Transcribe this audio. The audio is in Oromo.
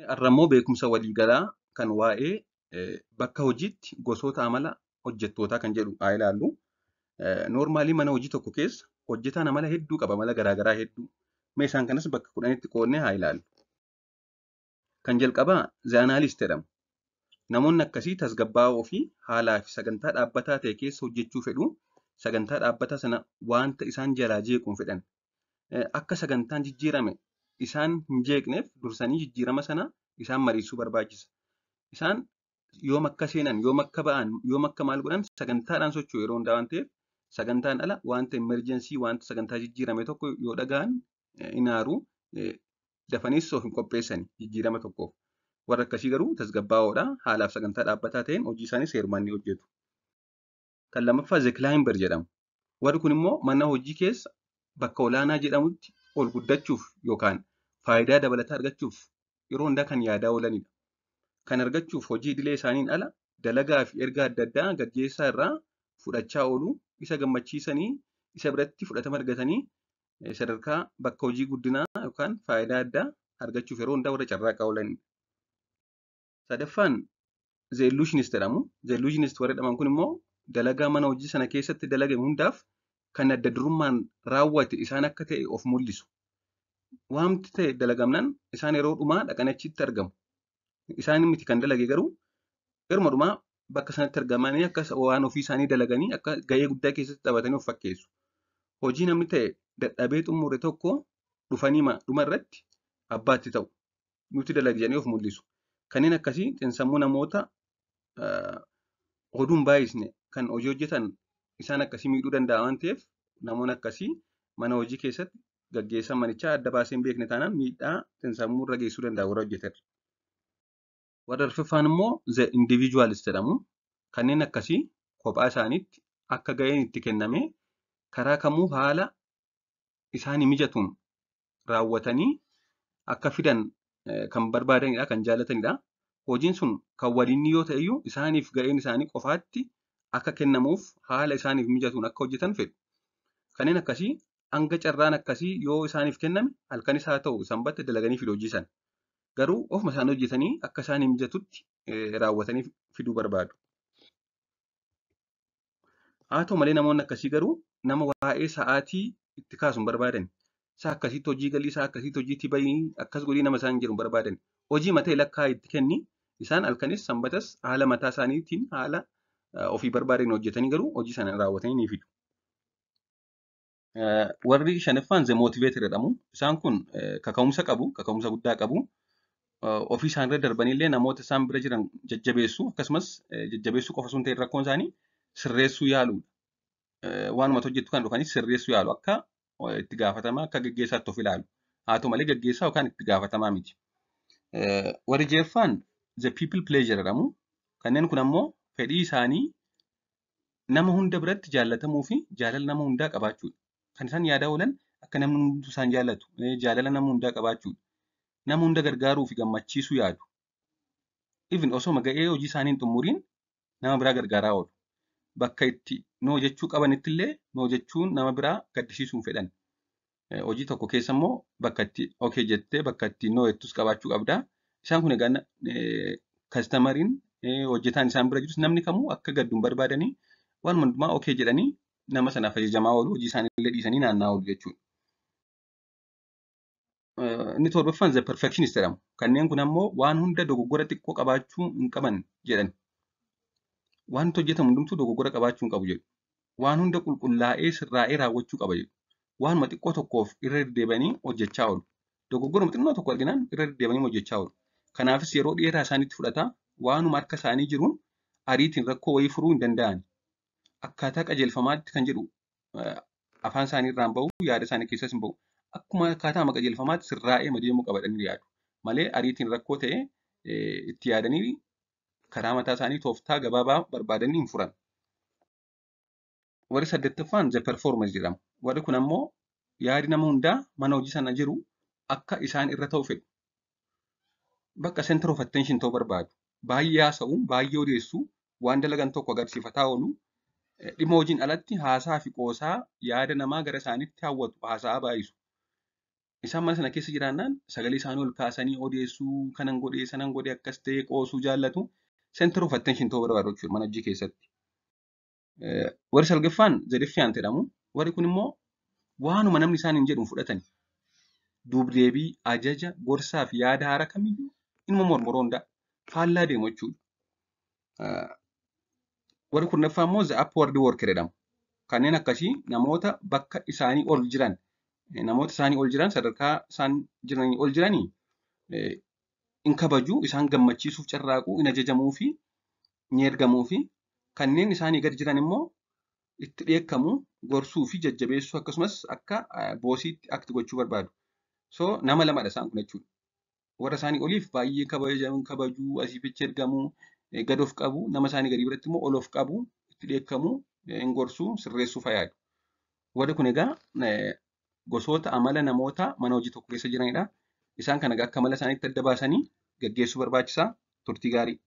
Har'a immoo beekumsa waliigalaa kan waa'ee bakka hojiitti gosoota amala hojjettootaa kan jedhu haa ilaallu. Normally mana hojii tokko keessa hojjetaan amala hedduu qaba, amala garaagaraa hedduu. Mee isaan kanas bakka 10tti qoodnee haa ilaallu. Kan jalqabaa "The Analyst" jedhama. Namoonni akkasii tasgabbaa'oo fi haalaa fi sagantaa dhaabbataa ta'e keessa hojjechuu fedhu. Sagantaa dhaabbataa sana waanta isaan jalaa jeequ hin fedhan. Akka sagantaan jijjiirame isaan hin jeeqneef dursanii jijjiirama sana isaan mariisuu barbaachisa. Isaan yoom akka seenan, yoom akka ba'an, yoom akka maal godhan sagantaadhaan socho'u yeroo hundaa waan ta'eef, sagantaan ala wanta emergency, wanta sagantaa jijjiirame tokko yoo dhaga'an hin aaru, dafaniis of hin qopheessani jijjiirama tokkoof. Warra akkasii garuu tasgabbaa'oodha. Haalaaf sagantaa dhaabbataa ta'een hojii isaanii seerumaan ni hojjetu. Kan lammaffaa "The Climber" jedhamu. Warri kun immoo mana hojii keessa bakka olaanaa jedhamutti ol guddachuuf yookaan faayidaa dabalataa argachuuf yeroo hundaa kan yaadaa oolanidha. Kan argachuuf hojii idilee isaaniin ala dalagaa fi ergaa adda addaa gaggeessaa irraa fudhachaa oolu, isa gammachiisanii isa biratti fudhatama argatanii sadarkaa bakka hojii guddinaa yookaan faayidaa addaa argachuuf yeroo hundaa warra carraaqaa oolanidha. Sadaffaan "The Illusionist" jedhamu. The Illusionist warri jedhaman kun immoo dalagaa mana hojii sana keessatti dalagame hundaaf kan adda durummaan raawwate isaan akka ta'e of mul'isu. Waanti ta'e dalagamnaan isaan yeroo dhumaa dhaqanii achitti argamu. Isaan miti kan dalage, garuu yeruma dhumaa bakka sanatti argamanii akka waan ofii isaanii dalaganii, akka gahee guddaa keessatti taphatanii of fakkeessu. Hojii namni ta'e dadhabee xumure tokko dhufanii dhuma irratti abbaatti ta'u. Nuti dalage jedhanii of mul'isu. Kanneen akkasii xiinsammuu namoota oduu hin baay'isne kan hojii hojjetan isaan akkasii miidhuu danda'a waan ta'eef, namoonni akkasii mana hojii keessatti gaggeessaan manichaa adda baasee hin beekne taanaan miidhaa xiinsammuu irra geessisuu danda'a warra hojjetan. Warra arfaffaan immoo "The Individualist" jedhamu. Kanneen akkasii kophaa isaaniitti akka gaheen itti kenname karaa kamuu haala isaanii mijatuun raawwatanii akka fidan kan barbaadanidha, kan jaalatanidha. Hojiin sun kan waliinii yoo ta'e iyyuu, isaaniif gaheen isaanii qofaatti akka kennamuuf haala isaaniif mijatuun akka hojjetan fedhu. Kanneen akkasii hanga carraan akkasii yoo isaaniif kenname halkanis haa ta'u sanbata dalaganii fidu hojii sana. Garuu ofuma isaanii hojjetanii akka isaanii mijatutti raawwatanii fiduu barbaadu. Haa ta'u malee, namoonni akkasii garuu nama waa'ee sa'aatii itti kaasu hin barbaadan. Sa'a akkasiitti hojii galii, sa'a akkasiitti hojiitti bahii, akkas godhii nama isaan jedhu hin barbaadan. Hojii matee lakkaa'ii itti kenni, isaan halkanis sanbatas haala mataa isaaniitiin haala ofii barbaadan hojjetanii garuu hojii sana raawwatanii ni fidu. Warri shanaffaan "The Motivator" jedhamu. Isaan kun kaka'umsa qabu, kaka'umsa guddaa qabu. Ofii isaanirra darbanii namoota isaan bira jiran jajjabeessu, akkasumas jajjabeessuu qofa osoo hin ta'in rakkoon isaanii sirreessuu yaaluudha. Waanuma hojjettu kan dhufanii sirreessuu yaalu, akka itti gaafatamaa, akka gaggeessaatti of ilaalu. Haa ta'u malee, gaggeessaa yookaan itti gaafatamaa miti. Warri ja'affaan "The People Pleaser" jedhamu. Kanneen kun ammoo fedhii isaanii nama hunda biratti jaallatamuu fi jaalala nama hundaa qabaachuudha. Kan isaan yaadaa oolan akka namni hunduu isaan jaallatu, jaalala nama hundaa qabaachuudha. Nama hunda gargaaruu fi gammachiisuu yaadu. Even osoo ga'ee hojii isaanii hin xumuriin nama biraa gargaaraa oolu. Bakka itti no jechuu qabanitti illee no jechuun nama biraa gaddisiisuu hin fedhan. Hojii tokko keessa immoo bakka itti okay jettee bakka itti no jettus qabaachuu qabda. Isaan kun egaa customeriin, hojjetaan isaan bira jirus, namni kamuu akka gaddu hin barbaadanii, waan hundumaa okay jedhanii nama sanaaf ajajamaa oolu, hojii isaanii illee dhiisanii naanna'aa oolu jechuudha. Inni torbaffaan "The Perfectionist" jedhamu. Kanneen kun ammoo waan hunda dogoggora xiqqoo qabaachuu hin qaban jedhan. Wanti hojjetamu hundumtuu dogoggora qabaachuu hin qabu jedhu. Waan hunda qulqullaa'ee sirraa'ee raawwachuu qaba jedhu. Waanuma xiqqoo tokkoof irra deddeebi'anii hojjechaa oolu. Dogoggoruma xinnoo tokko arginaan irra deddeebi'anii hojjechaa oolu. Kanaafis yeroo dheeraa isaanitti fudhata. Waanuma harka isaanii jiruun ariitiin rakkoo wayii furuu hin danda'an. Akkaataa qajeelfamaatti kan jedhu afaan isaanii irraa hin bahu, yaada isaanii keessas hin bahu. Akkuma akkaataa qajeelfamaatti sirraa'ee deemuu qaba jedhanii yaadu. Malee ariitiin rakkoo ta'e itti yaadanii karaa mataa isaanii tooftaa gabaabaa barbaadanii hin furan. Warri saddeettaffaan "The Performer" jedhamu. Warri kun ammoo yaadi nama hundaa mana hojii sana jiru akka isaan irra ta'u fedhu. Bakka center of attention ta'uu barbaadu. Baay'ee haasa'u, baay'ee odeessu, waan dalagan tokko agarsiifataa oolu. Dhimma hojiin alatti haasaa fi qoosaa yaada namaa gara isaaniitti hawwatu haasa'aa baay'isu. Isaan mana sana keessa jiraannaan sagalee isaanii ol kaasanii odeessuu, kanan godhee, sanan godhee akkas ta'ee qoosuu jaallatu. Center of attention ta'uu barbaadu jechuudha mana hojii keessatti. Warri salgaffaan the defiant jedhamu. Warri kun immoo waanuma namni isaan hin jedhu fudhatani. Duubdeebii, ajaja, gorsaa fi yaada haaraa kamiyyuu inuma mormoroo hundaa faallaa deemu jechuudha. Warri kurnaffaa immoo the upward worker jedhamu. Kanneen akkasii namoota bakka isaanii ol jiran, namoota isaanii ol jiran, sadarkaa isaan jiranii ol jiranii in kabaju, isaan gammachiisuuf carraaquu, in ajajamuu fi ni ergamuu fi kanneen isaanii gadi jiran immoo itti dheekkamu, gorsuu fi jajjabeessuu akkasumas akka bossiitti act gochuu barbaadu. So nama lamadha isaan kun jechuudha. Warra isaanii oliif baay'ee kabajuu, asii fichi ergamuu, gad of qabu, nama isaanii gadi biratti immoo ol of qabu, itti dheekkamuu, hin gorsuu, sirreessuu fayyadu. Warri kun egaa gosoota amala namoota mana hojii tokko keessa jiranidha. Isaan kana egaa akka amala isaaniitti adda baasanii gaggeessuu barbaachisaa. Turtii gaarii.